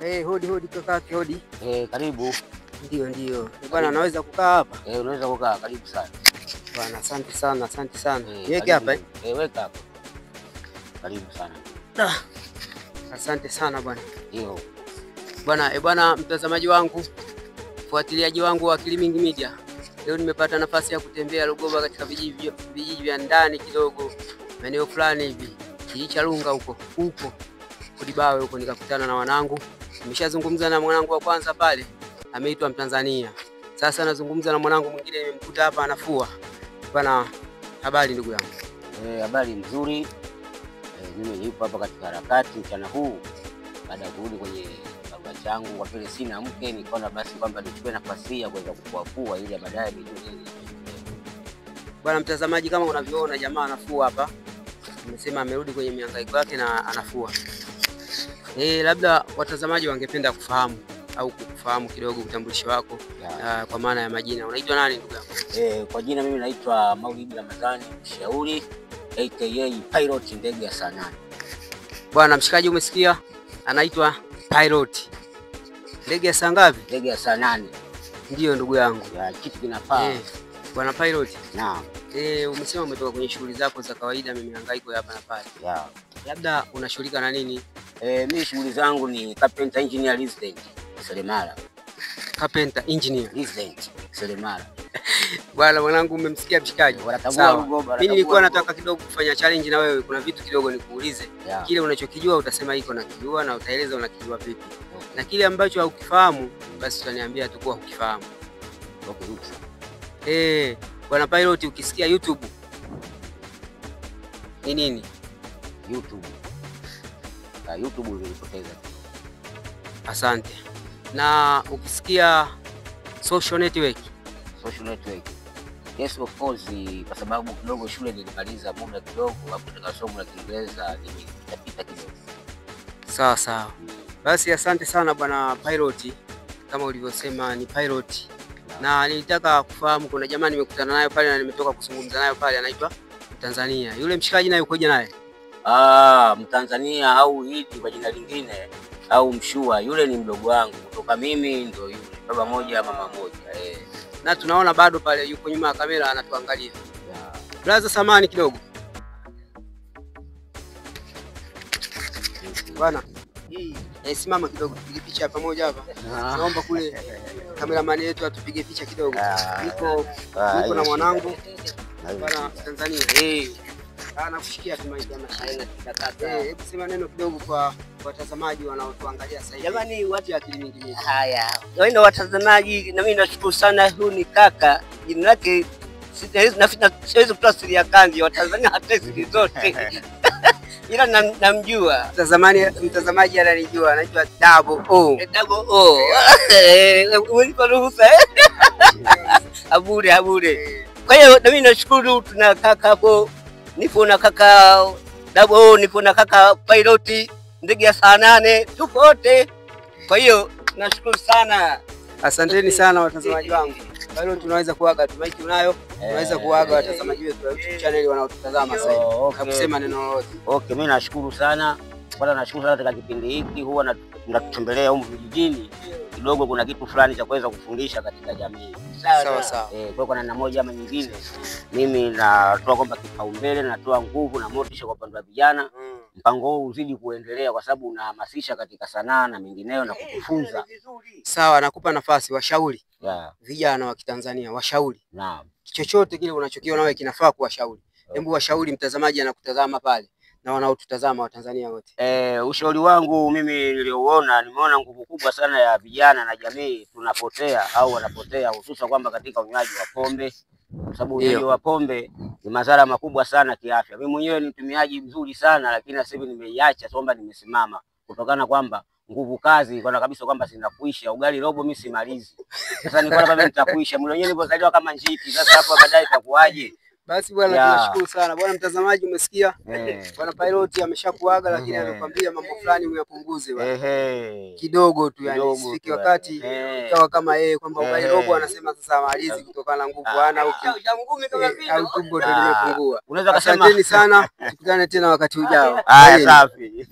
Hodi hodi kaka, hodi. Karibu. Ndio ndio. Bwana, naweza kukaa hapa? Unaweza kukaa, karibu sana. Bwana, asante sana, asante sana. Niweke hapa eh? Weka hapa. Karibu sana. Asante sana bwana. Ndio. Bwana, bwana mtazamaji wangu, mfuatiliaji wangu wa Akili Media. Leo nimepata nafasi ya kutembea Lugoba katika vijiji vya ndani kidogo, maeneo fulani hivi, kijiji cha Lunga huko, huko Kudibawe huko, nikakutana na wanangu. Nimeshazungumza na mwanangu wa kwanza pale, ameitwa Mtanzania. Sasa nazungumza na mwanangu mwingine nimemkuta hapa anafua. Bwana, habari ndugu yangu? Habari nzuri. Mimi nipo hapa katika harakati mchana huu baada ya kurudi kwenye baba changu, kwa vile sina mke nikaona basi kwamba nichukue nafasi ya kuweza kufuafua ili baadaye nijue nini. Bwana mtazamaji, kama unavyoona jamaa anafua hapa. Amesema amerudi kwenye mihangaiko yake na anafua. Labda watazamaji wangependa kufahamu au kukufahamu kidogo utambulisho wako, kwa maana ya majina. Unaitwa nani ndugu yangu? Kwa jina mimi naitwa Maulid Ramadhani Mshauri aka Pilot ndege ya saa 8. Bwana mshikaji, umesikia? Anaitwa Pilot. Ndege ya saa ngapi? Ndege ya saa 8. Ndio ndugu yangu. Ya kitu kinafaa. Bwana Pilot. Naam. Umesema umetoka kwenye shughuli zako za kawaida, mihangaiko hapa na pale. Yeah. Labda unashughulika na nini? Mimi shughuli zangu ni carpenter engineer resident seremala. Carpenter engineer resident seremala. Bwana mwanangu, umemsikia mshikaji? Sawa. Mimi nilikuwa nataka kidogo kufanya challenge na wewe, kuna vitu kidogo nikuulize. Yeah. Kile unachokijua utasema iko nakijua na utaeleza unakijua vipi. Okay. Na kile ambacho haukifahamu basi utaniambia tu kuwa hukifahamu. Okay. Bwana Pilot, ukisikia YouTube ni nini? YouTube. YouTube nilipoteza. Asante. Na ukisikia social network? Social network. Yes, of course, kwa sababu kidogo shule nilimaliza muda kidogo hapo katika somo la Kiingereza nimepita kidogo. Sawa sawa. Basi asante sana bwana Pilot. Kama ulivyosema ni Pilot. Na nilitaka kufahamu, kuna jamaa nimekutana nayo pale na nimetoka kuzungumza nayo pale, anaitwa Mtanzania. Yule mshikaji naye ukoje naye? Mtanzania au hili kwa jina lingine au Mshua, yule ni mdogo wangu. Kutoka mimi ndio yule, baba moja mama moja. Na tunaona bado pale yuko nyuma ya kamera anatuangalia. Yeah. Brother, samani kidogo. Bwana, simama kidogo tupige picha pamoja hapa. Naomba kule cameraman yetu atupige picha kidogo. Niko na mwanangu bwana Tanzania. Nakushikia tu maiki ama shida. Hebu sema neno kidogo kwa watazamaji wanaotuangalia sasa hivi. Jamani, watu ya Akili Mingi Media. Haya. Wewe watazamaji, na mimi nashukuru sana. Huyu ni kaka, jina lake siwezi kutoa siri ya kangi, Watanzania hata siri zote. Ila namjua. Mtazamaji ananijua, anaitwa Double O. Double O. Unipa ruhusa. Abure abure. Kwa hiyo na mimi nashukuru, tuna kaka hapo. Nipo na kaka Double O, nipo na kaka Pilot ndege ya saa 8, tuko wote. Kwa hiyo nashukuru sana. Asanteni sana watazamaji wangu. Pilot, tunaweza kuaga tu, mic unayo, tunaweza kuaga watazamaji wetu wa YouTube channel wanaotutazama sasa hivi. Hakusema neno lolote. Okay, mimi nashukuru sana. Kwanza nashukuru sana katika kipindi hiki, huwa tunatembelea huko vijijini. Kidogo kuna kitu fulani cha kuweza kufundisha katika jamii. Sawa sawa. Kwa namna moja ama nyingine mimi natoa kwamba kipaumbele, natoa nguvu na motisha kwa upande wa vijana. Mpango huu uzidi kuendelea kwa sababu unahamasisha katika sanaa na mengineyo na kutufunza. Sawa, nakupa nafasi washauri. Vijana wa Kitanzania washauri. Naam. Chochote kile unachokiona wewe kinafaa kuwashauri. Hebu washauri mtazamaji anakutazama pale na wanaotutazama Watanzania wote. Ushauri wangu mimi niliouona, nimeona nguvu kubwa sana ya vijana na jamii tunapotea au wanapotea, hususa kwamba katika unywaji wa pombe, kwa sababu unywaji wa pombe ni madhara makubwa sana kiafya. Mimi mwenyewe ni mtumiaji mzuri sana, lakini sasa hivi nimeiacha, kwamba nimesimama kutokana kwamba nguvu kazi kwa kabisa kwamba sinakuisha ugali robo mimi simalizi. Sasa niko hapa mimi nitakuisha. Mimi mwenyewe nilipozaliwa kama njiti, sasa hapo baadaye itakuwaje? Basi bwana, tunashukuru sana. Bwana mtazamaji, umesikia? Bwana Pilot ameshakuaga, lakini amekwambia mambo fulani uyapunguze bwana. Kidogo tu yani, sifiki wakati ikawa kama yeye kwamba ugali robo anasema sasa malizi kutokana na nguvu hana au au tumbo ndio limepungua. Unaweza kusema asanteni sana, tukutane tena wakati ujao. Haya, safi.